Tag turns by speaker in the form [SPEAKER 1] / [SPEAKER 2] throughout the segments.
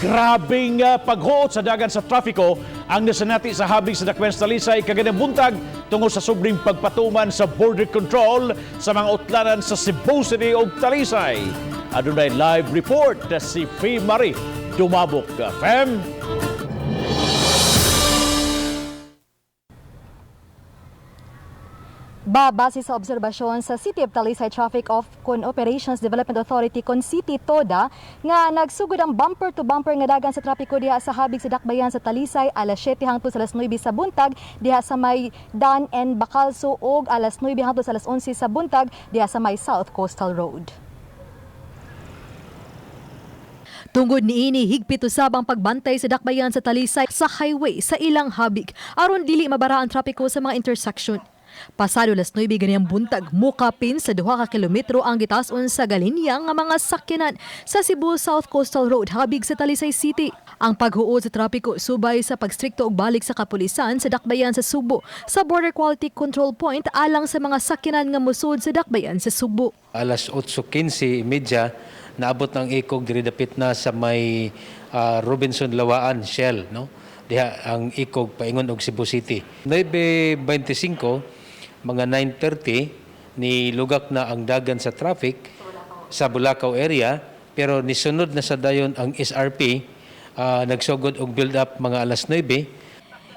[SPEAKER 1] Grabing paghuot sa dagan sa trafiko ang nasanati sa habig sa Dakbayan sa Talisay kaganang buntag tungod sa sobring pagpatuman sa border control sa mga utlanan sa Cebu City ug Talisay. Adunay live report na si Fee Marie Dumabok. Fem?
[SPEAKER 2] Ba, base sa obserbasyon sa City of Talisay Traffic of Con Operations Development Authority kon City TODA nga nagsugod ang bumper to bumper nga dagan sa trapiko diha sa habig sa Dakbayan sa Talisay alas 7 hangtod sa alas 9 sa buntag diha sa may Dan and Bacalso ug alas 9 hangtod sa alas 11 sa buntag diha sa may South Coastal Road. Tungod niini, higpit usab ang pagbantay sa Dakbayan sa Talisay sa highway sa ilang habig aron dili mabara ang trapiko sa mga intersection. Pasado las 9 ganiyang buntag, mukapin sa 2 ka kilometro ang gitason sa galinya nga mga sakyanan sa Cebu South Coastal Road habig sa Talisay City. Ang paghuod sa trapiko subay sa pagstrikto og balik sa kapulisan sa Dakbayan sa Sugbo sa Border Quality Control Point alang sa mga sakyanan nga mosud sa Dakbayan sa Sugbo.
[SPEAKER 3] Alas 8:15:30 naabot ng ikog diri dapit na sa may Robinson Lawaan Shell, no, diha ang ikog paingon og Cebu City. 9:25, mga 9:30 ni lugak na ang dagan sa traffic sa Bulacau area, pero nisunod na sa dayon ang SRP, nagsugod og build up mga alas 9.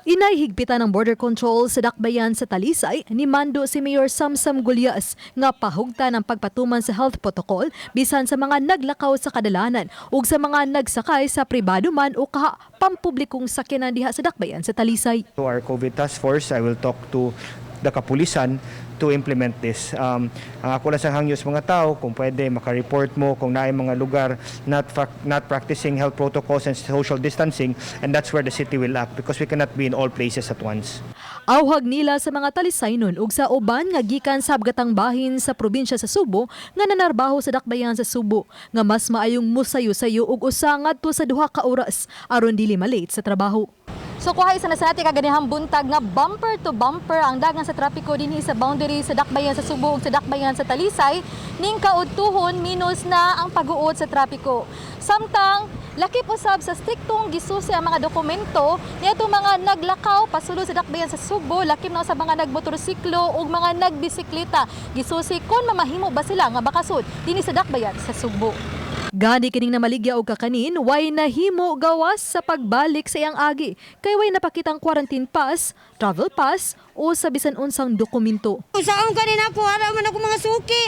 [SPEAKER 2] Inay higpitan ng border control sa Dakbayan sa Talisay ni mando si Mayor Samsam Gullas nga pahugtan ang pagpatuman sa health protocol bisan sa mga naglakaw sa kadalanan ug sa mga nagsakay sa pribado man o kaha pampublikong sakyanan diha sa Dakbayan sa Talisay.
[SPEAKER 4] To our COVID task force, I will talk to the kapulisan to implement this. Ang ako lang sa hangyo sa mga tao, kung pwede, maka-report mo kung naay mga lugar not practicing health protocols and social distancing, and that's where the city will act because we cannot be in all places at once.
[SPEAKER 2] Awhag nila sa mga Talisaynon ug sa uban nga gikan sa habgatang bahin sa probinsya sa Subo nga nanarbaho sa Dakbayan sa Subo nga mas maayong musayo-sayo og usa ngadto sa 2 ka oras aron dili malate sa trabaho. So kuha isa na sa natin kaganihang buntag nga bumper to bumper ang dagan sa trapiko dinhi sa boundary sa Dakbayan sa Subo ug sa Dakbayan sa Talisay ning kaudtuhon minus na ang pag-uod sa trapiko. Samtang lakip usab sa striktong gisusi ang mga dokumento niadtong mga naglakaw pasulod sa Dakbayan sa Subo, lakip na sa mga nagmotorsiklo ug mga nagbisikleta. Gisusi kon mamahimo ba sila nga bakasod dinhi sa Dakbayan sa Subo. Gani kining namaligya og kakanin, way nahimo gawas sa pagbalik sa iyang agi kay way napakitang quarantine pass, travel pass o sa bisan unsang dokumento.
[SPEAKER 5] Saan kanin ako, ara man ako mga suki.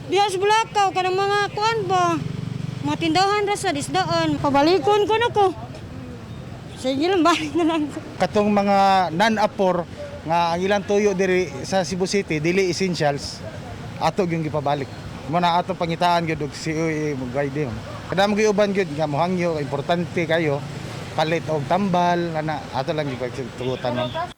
[SPEAKER 5] Diya sa Bulacau, kanang mga kuan ba? Mga tindahan ra sa disdaan. Pabalikon ko na ko. Sige lang, balik na lang.
[SPEAKER 6] Katong mga non-apor nga ang ilang tuyo diri sa Cebu City dili essentials, ato gyud gipabalik mo na, ato pangitaan gyud og COA mo guide mo kada mo uban gyud nga mohangyo, importante kayo palit og tambal ana, ato lang gipagtugutan, ma'am.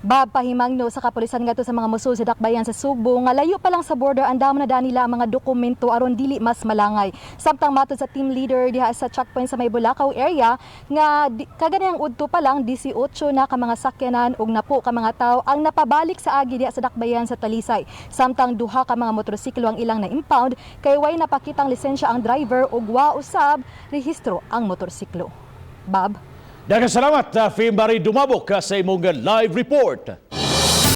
[SPEAKER 2] Bab, pahimangno sa kapulisan ngadto sa mga musul sa Dakbayan sa Sugbo nga layo pa lang sa border andam na nila ang mga dokumento aron dili mas malangay. Samtang matod sa team leader diha sa checkpoint sa may Bulacau area nga kaganihang udto pa lang 18 na ka mga sakyanan ug napo ka mga tawo ang napabalik sa agi diha sa Dakbayan sa Talisay. Samtang duha ka mga motorsiklo ang ilang na-impound kay way napakitang lisensya ang driver ug wa usab rehistro ang motorsiklo. Bab.
[SPEAKER 1] Daghang salamat, Fee Marie Dumabok, sa imong live report.